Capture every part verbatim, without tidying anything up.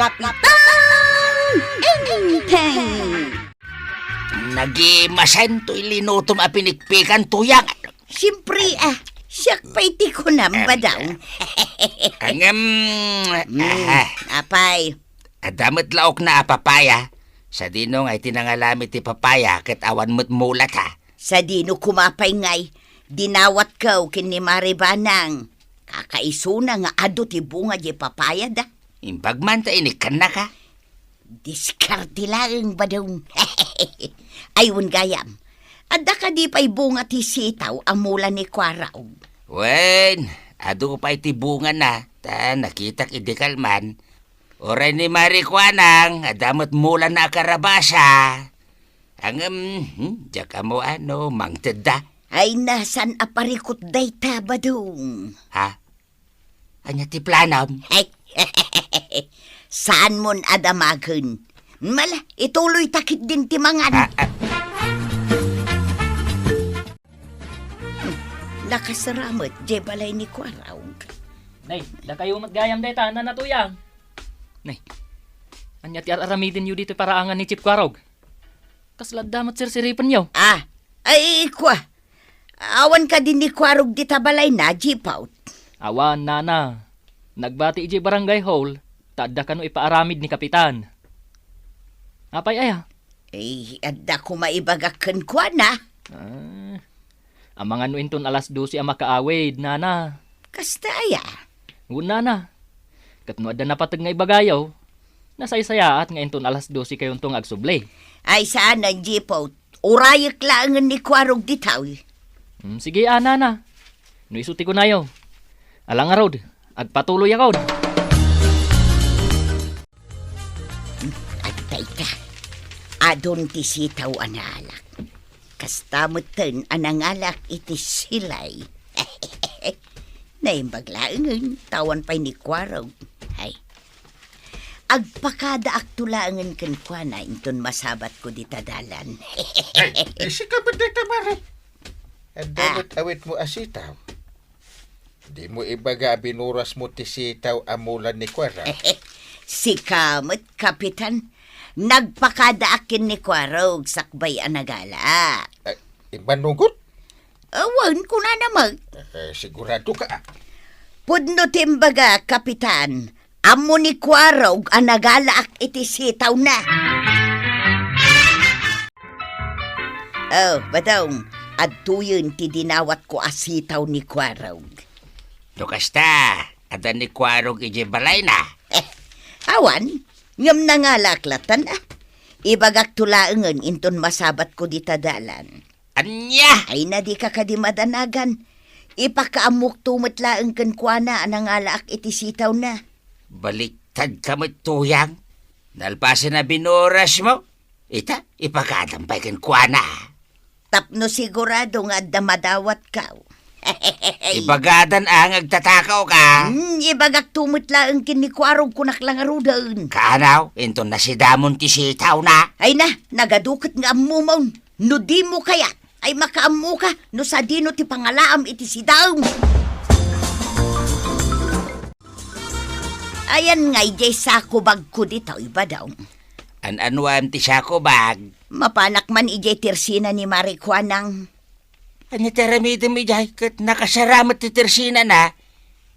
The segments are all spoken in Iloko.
Kapitan Enteng! Nagimasen toy linutom a pinikpikan, Tuyang. Siyempre, ah, siak pay ti kunam, Em, Badong. Angem, Mm, ah, apay. Adda met laokna a papaya. Sadino nga iti nangalami ti papaya ket awan met mulat, ha? Sadino koma pay ngay, dinawatko ken ni Mari Banang. Kakaisuna nga adu ti bunga diay papayada. Imbag man ta inikkannaka. Diskarte laeng, Badong. Ay, wen gayam. Adda kadi pay bunga ti sitaw a mula ni Kuarog? Wen, adu pay ti bungana, ta nakitak idi kalman. Uray ni Mari Kuanang, adda met mulana a karabasa. Angem, hmm, diak ammo no mangtedda. Ay, na, saan a parikut dayta, Badong? Ha? Ania ti planom? Ay, saanmon a damagen. Mala, ituloyta ketdin ti mangan. Ah, ah. Nakasara met diay balay ni Kuarog. Nay, dakayo met gayam dayta, Nana Tuyang. Nay, ania ti ar-aramidenyo ditoy paraangan ni Chief Kuarog? Kasla adda met sirsiripenyo. Ah, ay, kua. Awan kadi ni Kuarog dita balayna, Jipot? Awan, Nana. Nagbati idiay barangay hall, ta adda kano ipaaramid ni Kapitan. Apay aya? Eh, adda koma ibagak kenkuana. Ah, amangan no inton alas dose a makaawid, Nana. Kasta aya? Wen, Nana. Ket no adda napateg nga ibagayo, nasaysayaat nga inton alas dose kayonto nga agsubli. Ay, saan, Jipot. Urayek laengen ni Kuarog ditoy. Hmm, sige, a, Nana. No isu ti kunayo. Ala ngarud, agpatuloyakon. Adda ita. Adun ti sitaw a naalak. Kasta metten a nangalak iti silay. Naimbag laengen, ta awan pay ni Kuarog. Ay. Agpakadaakto laengen kenkuana inton masabatko dita dalan. Ay, eh, sika met dayta, Mari. Adda Ah. met awitmo a sitaw. Dimo ibaga a binurasmo ti sitaw a mula ni Kuarog? Sika met, Kapitan. Nagpakadaak ken ni Kuarog sakbay a nagala. Ay, immanugot? Awan, kunana met. Eh, sigurado ka? Pudno ti imbaga, Kapitan. Ammo ni Kuarog a nagalaak iti sitawna. Oh, Badong, adtoyen ti dinawatko a sitaw ni Kuarog. No kasta, adda ni Kuarog idiay balayna? Eh, awan, ngem nangalaak lattan, ah. Ibagakto laengen inton masabatko dita dalan. Ania? Ay na, dika kadi madanagan. Ipakaammokto met laeng kenkuana a nangalaak iti sitawna. Baliktadka met, Tuyang. Nalpasen a binurasmo. Ita, ipakadam pay kenkuana. Tapno sigurado nga adda madawatko. Ibagadan a nga agtatakawka. Hmm, ibagakto met laeng ken ni Kuarog, kunak la ngaruden. Kaanaw, inton nasidamon ti sitawna. Ay na, nagadu ket nga ammomon. No dimo kayat, ay makaammoka no sadino ti pangalaam iti sidaem. Ayan nga idiay sako bagko ditoy, Badong. An-anuam ti sako bag? Mapanak man idiay tersina ni Mari Kuanang. Ania ti aramidem idiay ket nakasara met ti tersinana?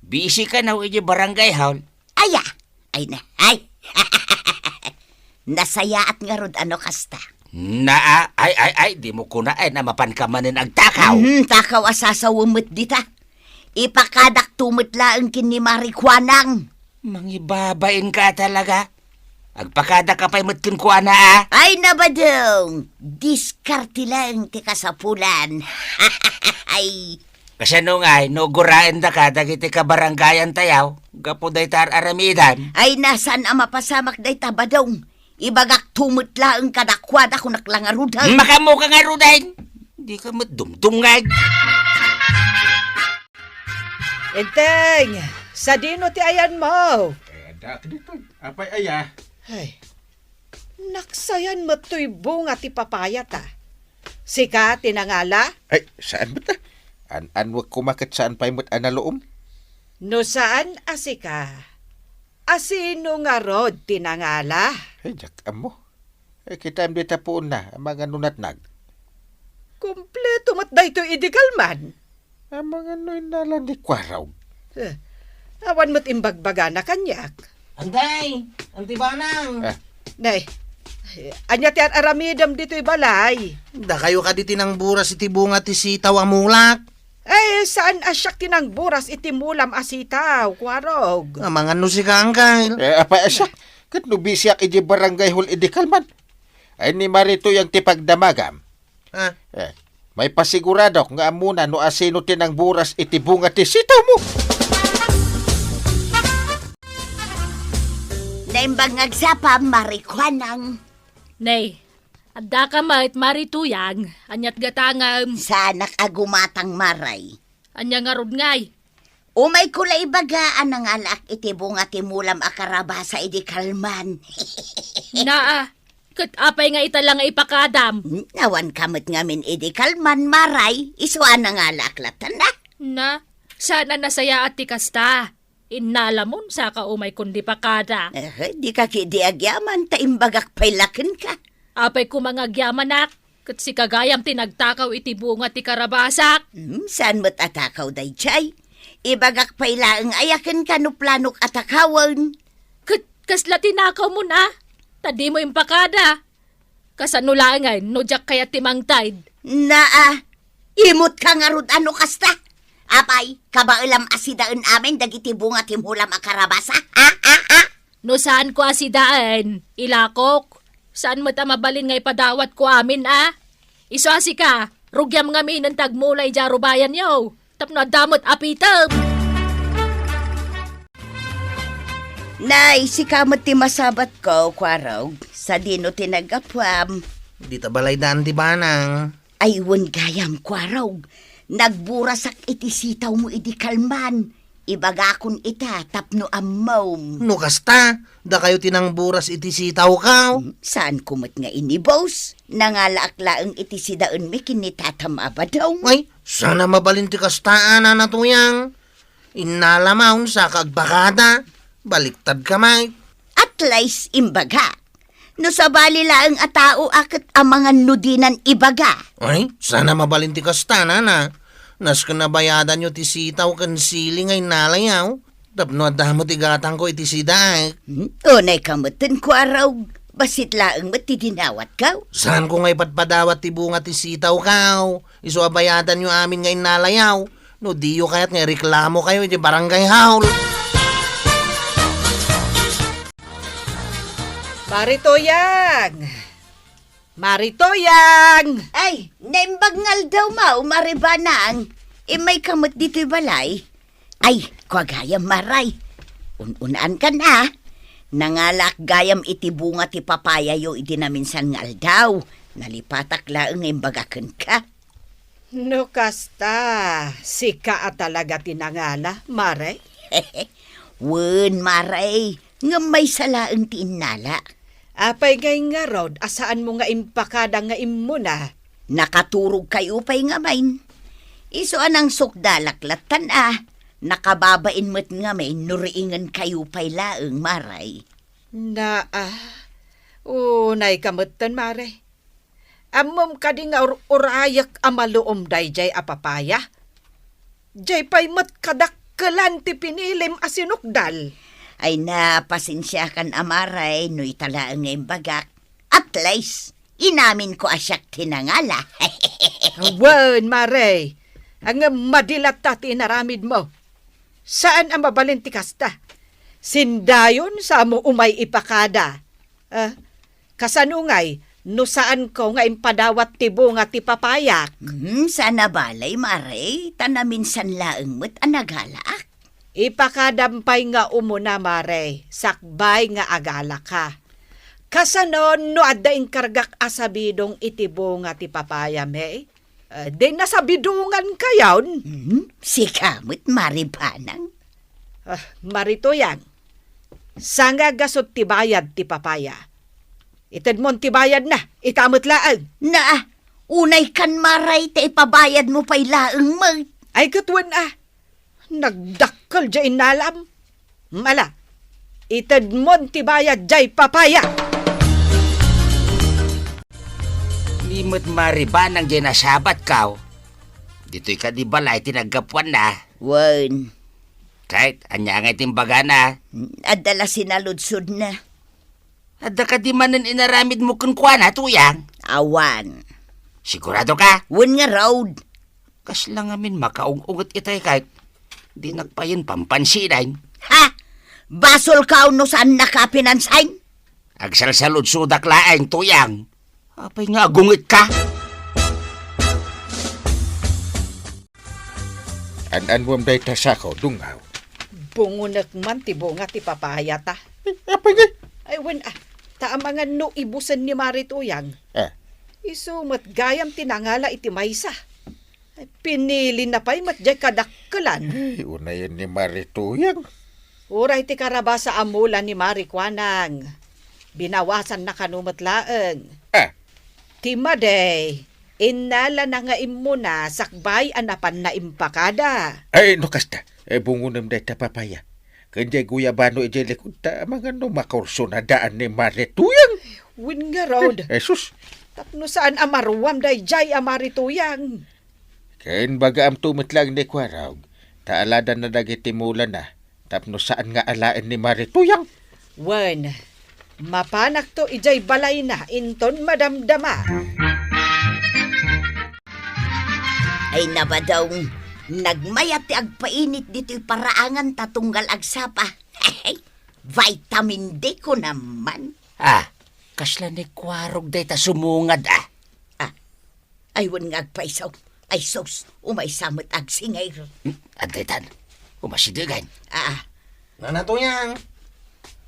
Busy kano idiay barangay hall? Aya, ay na, ay. Nasayaat ngarud a no kasta. Naa, ay, ay, ay, dimo kunaen a mapanka manen agtakaw. Mhm, takaw a sasawem met dita. Ipakadakto met laeng ken ni Mari Kuanang. Mangibabainka talaga. Agpakadaka pay met kenkuana, a? Ay na, Badong, diskarte laeng ti kasapulan. Ay. Kasano ngay no guraendaka dagiti kabaranggayantayo gapu dayta ar-aramidem? Ay, na, saan a mapasamak dayta, Badong. Ibagakto met laeng kadakuada, kunak la ngaruden. Makaammoka ngaruden. Dika met dumdumngeg. Enteng, sadino ti ayanmo? Eh, addaak ditoy. Apay aya? Ay, naksayan met toy bunga ti papayata. Sika ti nangala? Ay, saan met a? An-anwek koma ket saan pay met a naluom. No saan a sika, Asino ngarud ti nangala? Ay, diak ammo. Eh, kitaem dita puonna, amangan no natnag. Kompleto met daytoy idi kalman. Amangan no innalan ni Kuarog. Eh, awan met imbagbagana kaniak. Anday! Anti Banang! Ah. Nay, ania ti ar-aramidem ditoy balay? Dakayo kadi ti nangburas iti bunga ti sitaw a mulak? Eh, saan a siak ti nangburas iti mulam a sitaw, Kuarog? Amangan no sika, Angkel. Eh, apay a siak? Ket no bisiak iti barangay hall idi kalman. Ay ni Marito yang ti pagdamagam. Ah. Eh, maipasiguradok nga ammona no asino ti nangburas iti bunga ti sitawmo. Naimbag nga agsapa, Marikuanang. Nay, adda ka met, Marituyang, aniat gatangem? Saanak a gumatang, Maray. Ania ngarud ngay? Umayko la ibaga a nangalaak iti bunga ti mulam a karabasa idi kalman. Naa, ket apay nga ita la nga ipakadam? Hmm, awan ka met ngamin idi kalman, Maray, isu a nangalaak latta na. Na, saan a nasayaat ti kasta. Innalamon, saka umaykon di pakada. Eh, di ka ki di agyaman, ta imbagak pay la kenka. Apay koma nga agyamanak, ket sika gayam ti nagtakaw iti bunga ti karabasak. Hmm, saan met a takaw daydiay? Ibagak pay laeng aya kenka no planok a takawen. Ket kasla tinakawmon a, ta dimo impakada. Kasano laengen no diak kayat ti mangted? Naa, imut ka ngarud a no kasta. Apay, kabaelam a sidaen amin dagiti bunga ti mulam a karabasa? Ha, ha, ha? No saanko a sidaen, ilakok. Saan met a mabalin nga ipadawatko amin a? Isu a sika, rugiam ngaminen ti agmula idiay arubayanyo, tapno adda met apitem. Nay, sika met ti masabatko, Kuarog. Sadino ti naggapuam? Dita balay daan ti banang. Ay, wen gayam, Kuarog. Nagburasak iti sitawmo idi kalman. Ibagakon ita tapno ammom. No kasta, dakayo ti nangburas iti sitawko. Hmm, saanko met nga inibus. Nangalaak laeng iti sidaenmi ken ni tatam a badong. Ay, saan a mabalin ti kasta a, Nana Tuyang. Innalamaon, saka agpakada. Baliktad ka met. At least, imbagak. No sabali laeng a tao a ket amangan no dinan ibaga. Ay, saan a mabalin ti kasta, Nana. Nasken a bayadanyo ti sitaw ken sili nga innalayo. Tapno adda met ti gatangko iti sidaek. Hmm? Unay ka metten, Kuarog. Bassit laeng met ti dinawatko. Saanko nga ipadpadawat ti bunga ti sitawko. Isu a bayadanyo amin nga innalayo. No diyo kayat nga ireklamokayo iti barangay hall. Marituyang! Marituyang! Ay, naimbag nga aldaw, Mao, Maribanang. Immay ka met ditoy balay. Ay, kua gayam, Maray. Un-unaan kan a. Nangalaak gayam iti bunga ti papayayo idi naminsan nga aldaw. Nalipatak laeng nga imbagak kenka. No kasta, sika a talaga ti nangala, Maray? Wen, Maray, ngem maysa laeng ti innala. Apay ngay ngarud a saanmo nga impakada nga immuna? Nakaturogkayo pay ngamin. Isu a nangsukdalak lattan a, nakababain met ngamin no riingenkayo pay laeng, Maray. Naa, unay ka metten, Maray. Ammom kadi nga ur-urayek a maluom daydiay a papaya? Diay pay met kadakkelan ti pinilim a sinukdal. Ay na, pasensiakan a, Maray, no ita laeng nga imbagak. At least, inaminko a siak ti nangala. Wen, Maray. Ngem madi latta ti inaramidmo. Saan a mabalin ti kasta. Sindayon samo umay ipakada. Ah, kasano ngay no saanko nga impadawat ti bunga ti papayak? Hmm, saan a balay, Maray, ta naminsan laeng met a nagalaak. Ipakadam pay nga umuna, Maray, sakbay nga agalaka. Kasano no adda inkargak a sabidong iti bunga ti papayam, he? Eh, di nasabidongan kayon? Hmm, sika met, Maribanang. Ah, Marituyang, sanga gasut ti bayad ti papaya. Itedmon ti bayad na, ita met laeng. Naa, unay kan, Maray, ta ipabayadmo pay laeng met. Ay, ket wen a, nagdakkel diay innalam. Mala. Itedmon ti bayad jay papaya. Ni met maribanang jay nasabatkaw. Ditoy kadi balay ti naggapuanna. Wen. Ket ania ngay ti imbagana? Adda la sinaludsodna. Adda kadi manen inaramidmo kenkuana, Tuyang? Awan. Sigurado ka? Wen ngarud. Kasla ngamin makaung-unget itay ket dinak payen pampansidan. Ha? Basolka no saannaka a pinansidan? Agsalsaludsodak laeng, Tuyang. Apay nga agungetka? An-anwem dayta sako, Dungaw. Bungonek man ti bunga ti papayata. Eh, apay nga? Ay, wen, ah, ta amangan no ibusen ni Mari Tuyang. Ah. Isu met gayam ti nangala iti maysa. Ay, pinilina pay met jay kadakkelan. Ay, unayen ni Mari Tuyang. Uray ti karabasa a mula ni Mari Kuanang. Binawasanna kano met laeng. Ah. Ti madi, innalana nga immuna sakbay a napanna impakada. Ay, no kasta, eh, bungonem dayta papaya. Ken jay guyabano idiay likod ta amangan no makurso na daan ni Mari Tuyang. Wen ngarud. Eh, sus. Tapno saan a maruam dayjay a Mari Tuyang. Ken bagaamto met laeng ni Kuarog, ta aladanna dagiti mulana, tapno saan nga alaen ni Mari Tuyang. Wen, mapanakto idiay balayna inton madamdama. Ay, nabadong, nagmayat ti agpainit ditoy paraangan ta tunggal agsapa. Vitamin D ko naman. Ah, kasla ni Kuarog dayta sumungad, ah. Ah, ay, wen nga agpayso. Ay, sus, umaysa met agsingir. Hmm, adda itan. Umasidegen. Ah, ah. Nana Tuyang,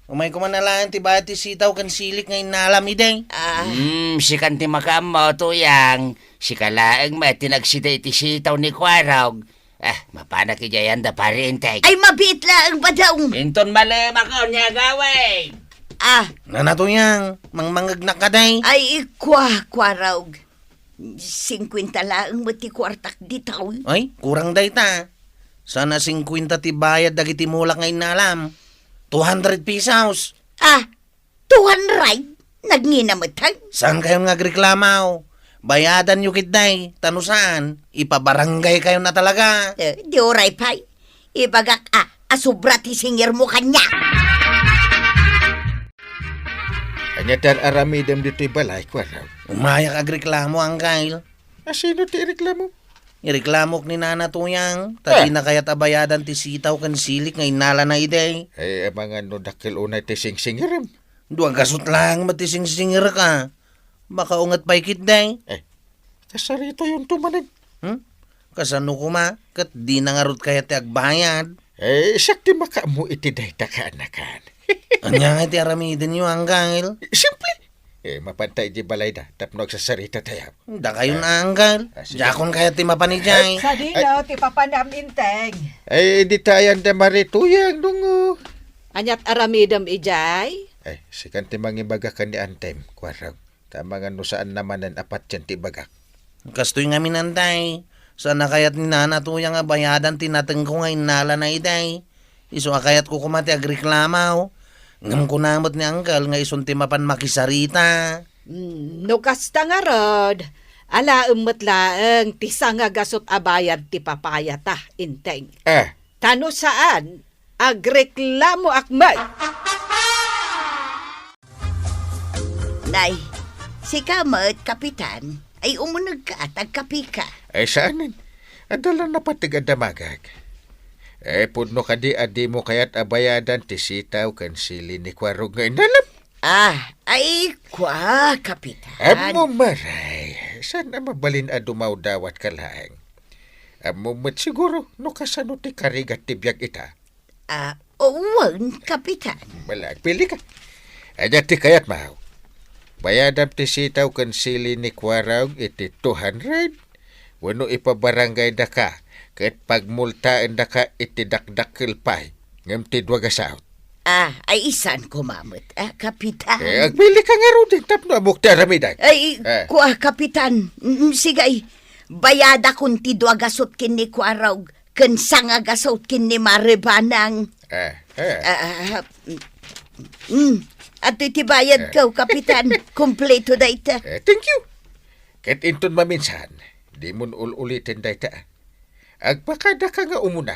umay koma na laeng ti bayad ti sitaw ken silik nga innalam idi. Ah. Hmm, sikan ti makaammo, Tuyang. Sika laeng met ti nagsida iti sitaw ni Kuarog. Ah, mapanak idiay anda, Pari Enteng. Ay, mabiit laeng, Badong. Inton malemak, ania gawem? Ah. Nana Tuyang, mangmangegnak kadi? Ay, ikua, Kuarog. Singkuenta laeng met ti kuartak ditoy. Ay, kurang dayta. Saan a singkuenta ti bayad dagiti mulak nga innalam. Two hundred pesos. Ah, two hundred? Nagngina met, hay? Saankayon nga agreklamo? Bayadanyo ketdi, ta no saan, ipabarangaykayon a talaga. Eh, di uray pay. Ibagak a, a sobra ti singirmo kaniak. Ania ti ar-aramidem ditoy balay, Kuarog? Umayak agreklamo, Angkel. A, sino ti ireklamo? Ireklamok ni Nana Tuyang, ta Ah. dina kayat a bayadan ti sitaw ken silik nga innalana idi. Ay, amangan no dakkel unay ti singsingirem. Dua gasut laeng met ti singsingirka. Makaunget pay ketdi. Eh, kasaritoyonto manen. Hmm? Kasano koma, ket dina ngarud kayat ti agbayad? Eh, siak ti makaammo iti dayta kaanakan. Ania nga ti aramidenyo, Angkel? Simple. Eh, mapanta iti balayda, tapno agsasarita tayo. Dakayon, Ah. Angkel. Ah, sige. Diakon kayat ti mapan idiay. Sadino ti papanam, Enteng? Ay, dita ayan da Mari Tuyang, dungo. Aniat aramidem idiay? Ay, sikan ti mangibaga ken ni Antem, Kuarog. Ta amangan no saan na manen a patien ti ibagak. Kastoy ngamin, Antay. Saan a kayat ni Nana Tuyang a bayadan ti natengko nga innalana idi. Isu a kayatko koma ti agreklamo. Ngem kuna met ni Angkel nga isun ti mapan makisarita. Mm, no kasta ngarud, alaem met laeng ti sangagasut a bayad ti papayata, Enteng. Ah. Ta no saan, agreklamoak met. Nay, sika met, Kapitan, ay umunegka ta agkapeka. Ay, saanen. Adda la napateg a damagak. Eh, pudno kadi a dimo kayat a bayadan ti sitaw ken sili ni Kuarog nga inalam? Ah, ay, kua, Kapitan. Ammom, Maray, saan a mabalin a dumawdawat ka laeng? Ammom met siguro no kasano ti karigat ti biag ita. Ah, wen, Kapitan. Bala, agpili ka. Ania ti kayatmo? Bayadam ti sitaw ken sili ni Kuarog iti two hundred? Wenno ipabarangay daka ket pagmultaen daka iti dakdakkel pay ngem ti dua gasut? Ah, ay, saan koma met, ah, Kapitan? Eh, agpili ka ngaruden tapno ammok ti aramidek. Ay, eh. Kua, Kapitan. Mm, sige, ay. Bayadakon ti dua gasut ken ni Kuarog ken sangagasut ken ni Mari Banang. Eh, eh. Ah, ah, mm. Hmm, adtoy ti bayadko, Kapitan. Kompleto dayta. Eh, thank you. Ket inton maminsan, dimon ul-uliten dayta. Agpakadaka nga umuna,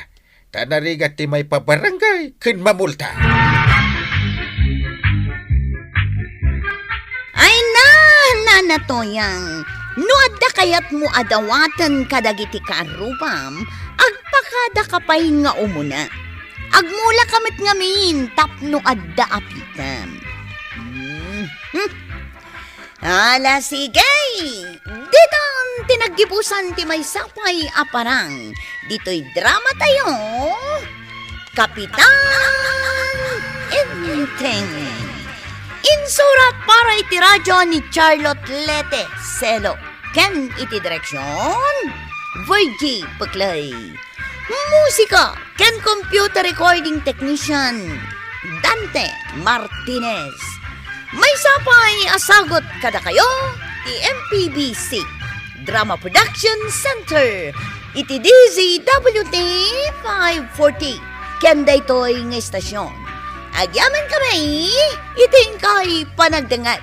ta narigat ti maipabarangay ken mamulta. Ay na, Nana Toyang, no adda kayatmo a dawaten kadagiti kaarrubam, agpakadaka pay nga umuna. Agmulaka met ngamin tapno adda apitem. Hmm. Hmm. Ala, sige! Ditan ti naggibusan ti maysa pay a parang ditoy drama tayo, Kapitan Enteng. Insurat para iti radyo ni Charlotte Lete Celo ken iti direksyon, Virgie Peclay. Musika ken computer recording technician, Dante Martinez. Maysa pay a sagut kadakayo ti M P B C Drama Production Center iti D Z W T five forty ken daytoy nga istasyon. Agyaman kami iti inkay panagdengngeg.